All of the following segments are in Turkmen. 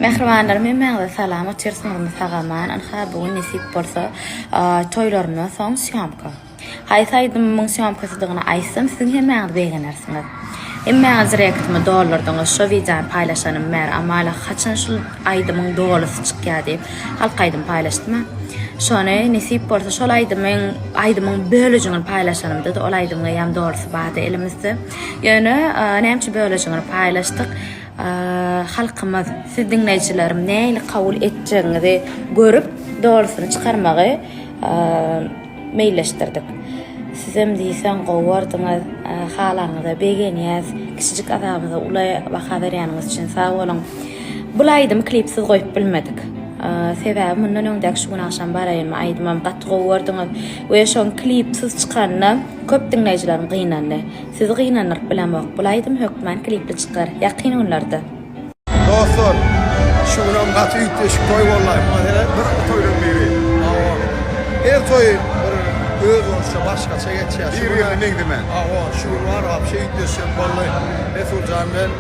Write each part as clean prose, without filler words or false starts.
Mähribanlarym hemmäňize salam otyrsyňyzmy sagaman ynha bu gün nesip bolsa toýlarymdan soň sýomka. Haýsy aýdymymyň sýomkasydygyny aýtsam siziň hemmäňiz begenersiňiz. Hemmäňiz direktimi doldurdyňyz şo wideony paýlaşanym bäri amala haçan şul aýdymyň dolysy çykýar diýip halk aýdym paýlaşdyma. Şony nesip bolsa şol aýdymyň aýdymyň bölejigini paýlaşanymda-da ol aýdymyň eýýäm dolysy bardy elimizde. Ýöne näme üçin bölejigini paýlaşdyk? Halkymyz, siz diňleýjilerim nähili kabul etjegiňizi görüp, dolusyny çykarmagy meýilleşdirdik. Sizem diýseň gowy gördüňiz, halanyňyza begenýäs. Kiçijik azabymyza uly baha berýäniňiz üçin sag boluň. Bul aýdymy klipsiz goýup bilmedik. Sebäbi mundan öňdäki şu gün agşam baraýynmy aýdymam gaty gowy gördüňiz we şoň klipsiz çykanyna köp diňleýjilerim gynandy. Sizi gynandyryp bilemok. Bul aýdym hökman klipli çykar. Ýakyn günlerde. Dostlar şu günem gaty üýtgeşik toý boldy. Meselem bir toýlaryň biri. Hawa. Her toý bir özboluşça başgaça geçýär. Şu Bir-birine meňzemän. Hawa, şu gün bar wapşe üýtgeşik boldy. Resuljan bilen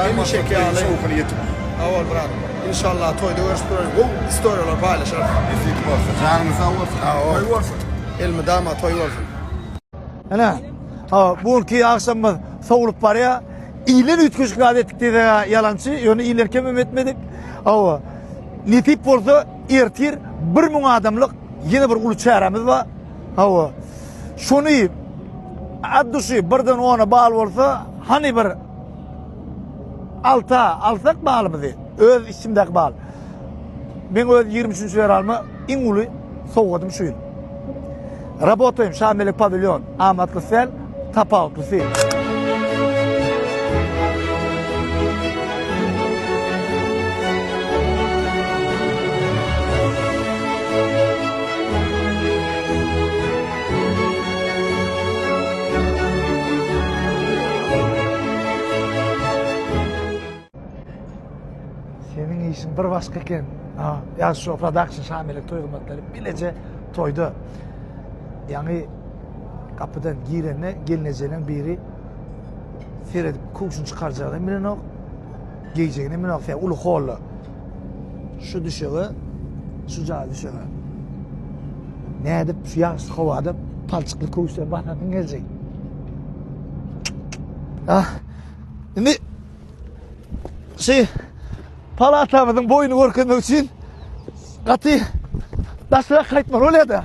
hemişeki ýaly. Şowhuny ýetip. Hawa brat. Inşallah toýda görüşüp durarys. Gowy istoriýalar paýlaşarys. Nesip bolsa. Janyňyz sag bolsun. Hawa. Toý bolsun. Elmydama toý bolsun. Ine, ha, bu günki agşamymyz sowulyp barýar. Iýlen üýtgeşik zat etdik diýsek ýalançy, ýöne iýlen kemem etmedik. Hawa. Nesip bolsa ertir 1000 adamlyk ýene bir uly çäremiz bar. Hawa. Şony ad duşy birden ona bal bolsa, hany bir alta alsak balymyzy, öz içimdäki bal. Men öz 23-nji fewralyma iň uly sowgadym şu ýyl. Rabotaýym Şamelek pawilýon amatlysy däl, tapawutlysy. Seniň işiň bir başga eken. Ha, ýa şu production Şamelek toý gymmatlary bileje toýda. Ýaňy gapydan girende gelnejeleň biri seredip köwşüni çykarjagyny bilenok, geýjegini bilenok. Sen uly holla. Şu düşege, şu jaý düşege. Nädip şu ýagyşly howada palçykly köwüşler basasyň geljek? Ah, indi Şu palatamyzyň boýuny görkezmek üçin gaty daşrak gaýtmaly bolýar-da.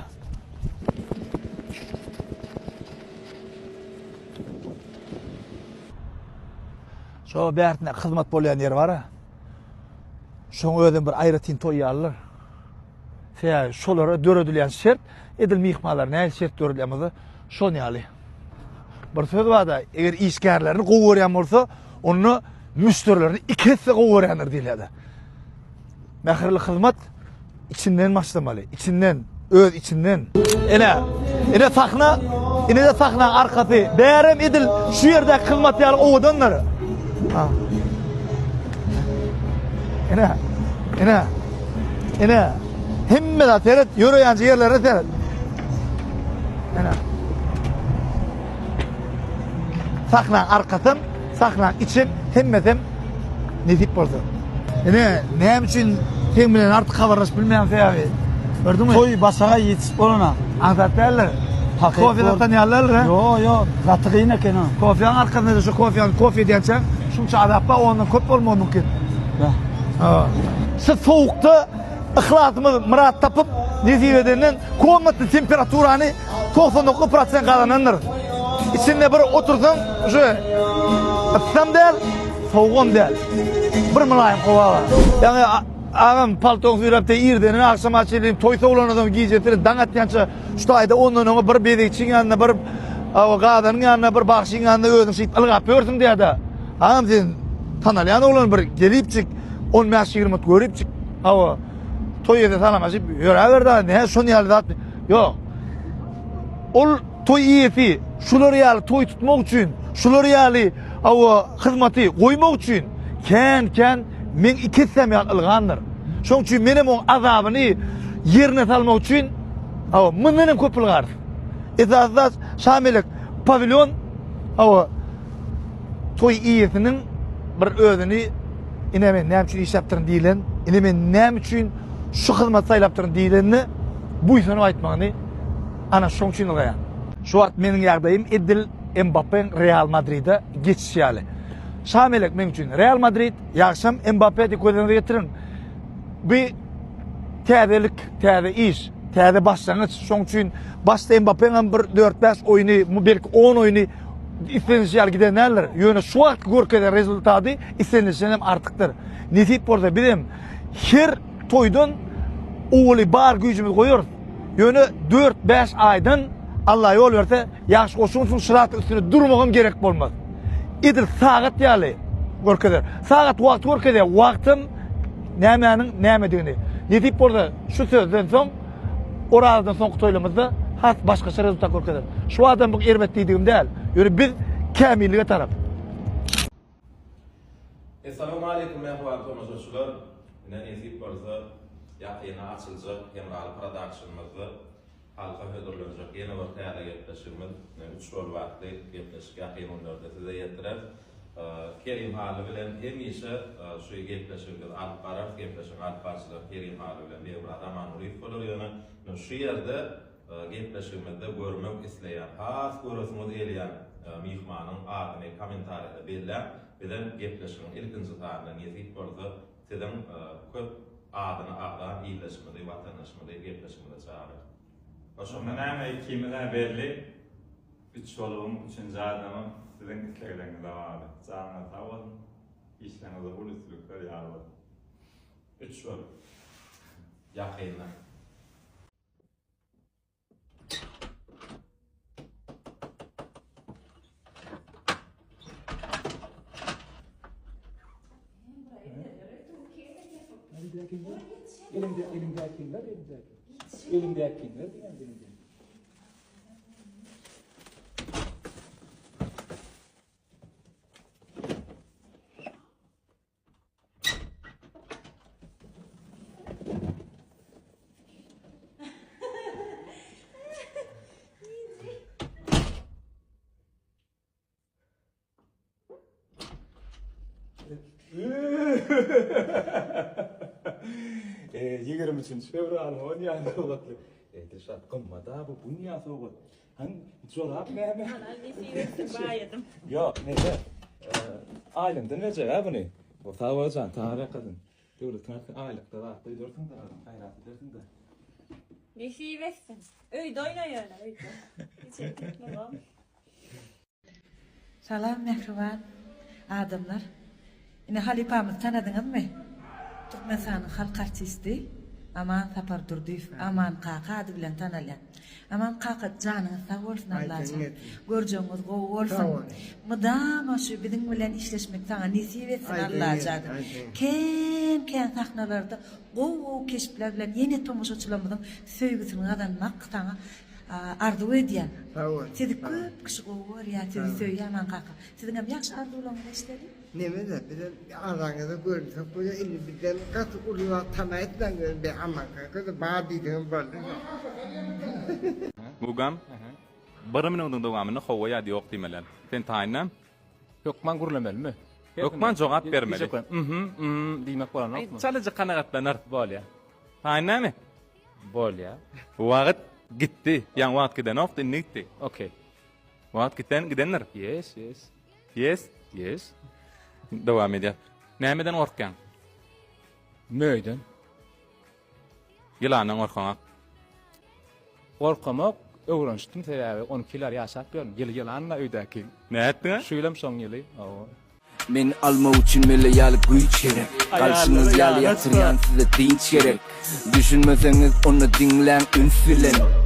Şo bärtine hyzmat bolýan ýer bar-a. Şoň özem bir aýratyn toý ýalydyr. Sebäbi şolara döredilýän şert edil myhmanlara nähili şert döredilýän bolsa, şon ýaly. Bir söz bar-da, eger işgärlerini gowy görýän bolsa, onda müşderilerini iki esse gowy görýändir diýilýär-de. Mähirli hyzmat içinden başlamaly, içinden, öz içinden. Ene, ene sahna, ine-de sahnaň arkasy. Bärem edil şu ýerdäki hyzmat ýaly owadandyr. Ha. Ene, ene, ene. Hemme zat seret, ýöreýänje ýerlerine seret. Ene. Sahnaň arkasam, sahnaň içem, hemmesem nesip bolsa. Ine, näme üçin seň bilen artyk habarlaşyp bilmeýän sebäbi. Gördüňmi? Toý başaga ýetişip bolana. Aňsat däldir. Hakyt Kofe bor. satan ýaly däldir, he? Ýo, ýo, gaty kyn eken o. Kofeň arkasynda şu kofeň kofe edýänçäň şunça azap bar, ondan köp bolmagy mümkin. Beh. Ha. Şu sowukda yhlasymyz myrat tapyp, nesip edenden komnatny temperaturany 99 prosent gazanandyr. Içinde bir otursaň, şu yssam däl, sowugam däl. Bir mylaýym howa bar. Ýagny agam paltoň süýräp de irdenden agşama çenli toý sowlandan soň gijesine daň atýança şu taýda ondan öňe bir bezegçiň ýanynda bir gazanyň ýanynda bir bagşyň ýanynda özüň şeýdip ylgap ýörsüň diýýär-de. Agam sen tanalýan oglan bir gelipjik 15-20 minut görüpjik. Hawa. Toý ýerde salamlaşyp ýöräber-de, näme şon ýaly zat. Ýok. Ol toý eýesi şular ýaly toý tutmak üçin, şular ýaly hawa hyzmaty goýmak üçin kän-kän meň iki etsem ýaly ylgandyr. Şoň üçin menem oň azabyny ýerine salmak üçin hawa mundan hem köp ylgarys. Esasy zat Şamelek pawilýon hawa toý eýesiniň bir özüni. Ine men näme üçin işläpdirin diýlen, ine men näme üçin şu hyzmaty saýlapdyryn diýlende buýsanyp aýtmagyny ana şoň üçin ylgaýan. Şu wagt meniň ýagdaýym edil Mbappeiň Real Madride geçişi ýaly. Şamelek meň üçin Real Madrid, ýagşam Mbappe diýip göz öňüňize getiriň. Bu täzelik, täze iş, täze başlangyç. Şoň üçin başda Mbappeiň hem bir 4-5 oýny, belki 10 oýny islenilişi ýaly giden däldir. Ýöne şu wagtky görkezen rezultady islenilişinden hem artykdyr. Nesip bolsa biz hem her toýdan owaly bar güýjümizi goýarys. Ýöne 4-5 aýdan Allah ýol berse, ýagşy goşunsyň şyrat üstünde durmagam gerek bolmaz. Edil sagat ýaly görkezer. Sagat wagty görkezýär. Wagtym nämäniň nämedigini. Nesip bolsa şu sözden soň Orazdan soňky toýlamyzda has başgaça rezultat görkezer. Şu adam bu erbet diýdigim däl. Ýöne biz kämillige tarap. Essalawmaleýkum mähriban tomaşaçylar! Ine nesip bolsa ýakynda açyljak Hemraly prodakşnymyzda halka hödürlenjek ýene bir täze gepleşigimiz Üç bolup atly gepleşik ýakyn günlerde size ýetireris. Kerim Hally bilen hemişe şu gepleşigi biz alyp bararys. Gepleşigiň alyp baryjylary Kerim Hally bilen Begmyrat Amangulyýew bolar. Ýöne şu ýerde gepleşigimizde görmek isleýän, has göresiňiz gelýän myhmanyň adyny kommentariýada belläň. Bizem gepleşigiň ilkinji sanynda nesip bolsa siziň köp adyny agzan ildeşimizi, watandaşymyzy gepleşigimize çagyrarys. Hoşunda näme ikimiz-ä belli. Üç bolubyň üçünji adamam siziň islegleriňize bagly. Janyňyz sag bolsun, işleriňizde uly üstünlikler ýar bolsun. Üç bolup. Ýakynda. Ýigrimi üçünji fewralyň on ýany sowgatly. Eý, Dilşat, gymmat-a bu, bu niýe sowgat? Hany, jorap näme? Halal nesip etsin, baýadym. Ýok, neme, aýlymdan berjek-ä buny. Sag bol jan, taňryýalkasyn. Döwletiň arty aýlykda zat duýdursyň-da, gaýrat edersiň-de. Nesip etsin. Öýde oýna ýöne, öýde. Içeri gitme, Salam mähriban adamlar. Ine halypamyzy tanadyňyzmy? Türkmenistanyň halk artisti Aman Sapardurdyýew, Aman kaka ady bilen tanalýar. Aman kaka janyňyz sag bolsun Allajan. Görjegiňiz gowy bolsun. Mydama şu biziň bilen işleşmek saňa nesip etsin Allajan. Kän kän sahnalarda gowy gowy keşpler bilen ýene tomaşaçylarymyzyň söýgüsini gazanmak saňa Arzuw edýän. Sag bol. Sizi köp kişi gowy görýär, sizi söýýär Aman kaka. Siziňem ýagşy arzuwlaryňyzy eşideli. Neme-de, bizem araňyzda görünsek bolýar, indi bizden gaty uly zat tama etmäň ýöne be Aman kaka-da bar diýseňem boldy. Mugam, bir minudyň dowamynda hawa ýa-da ýok diýmeli. Sen taýynda? Hökman gürlemelimi? Hökman jogap bermeli. Mhm, mhm diýmek bolanokmy? Çalaja kanagatlanar. Bolýar. Taýynmy? Bolýa. Wagt gitdi. Ýaňy wagt gidenokdy, indi gitdi. Okey. Wagt giten gidendir. Yes, yes. Yes? Yes. Dowam edýär. Nämeden gorkýaň? Möýden. Ýylandan gorkaňak. Gorkamok, öwrenişdim sebäbi 12 ýyl ýaşap ýörün. Ýyly ýylan-la öýdäki. Nätdiň? Şu ýylam şoň ýyly. Hawa. Meni almak üçin mele ýaly güýç gerek Galşyňyz ýaly ýatyrýan size dynç gerek Düşünmeseňiz onda diňläň üns bilen.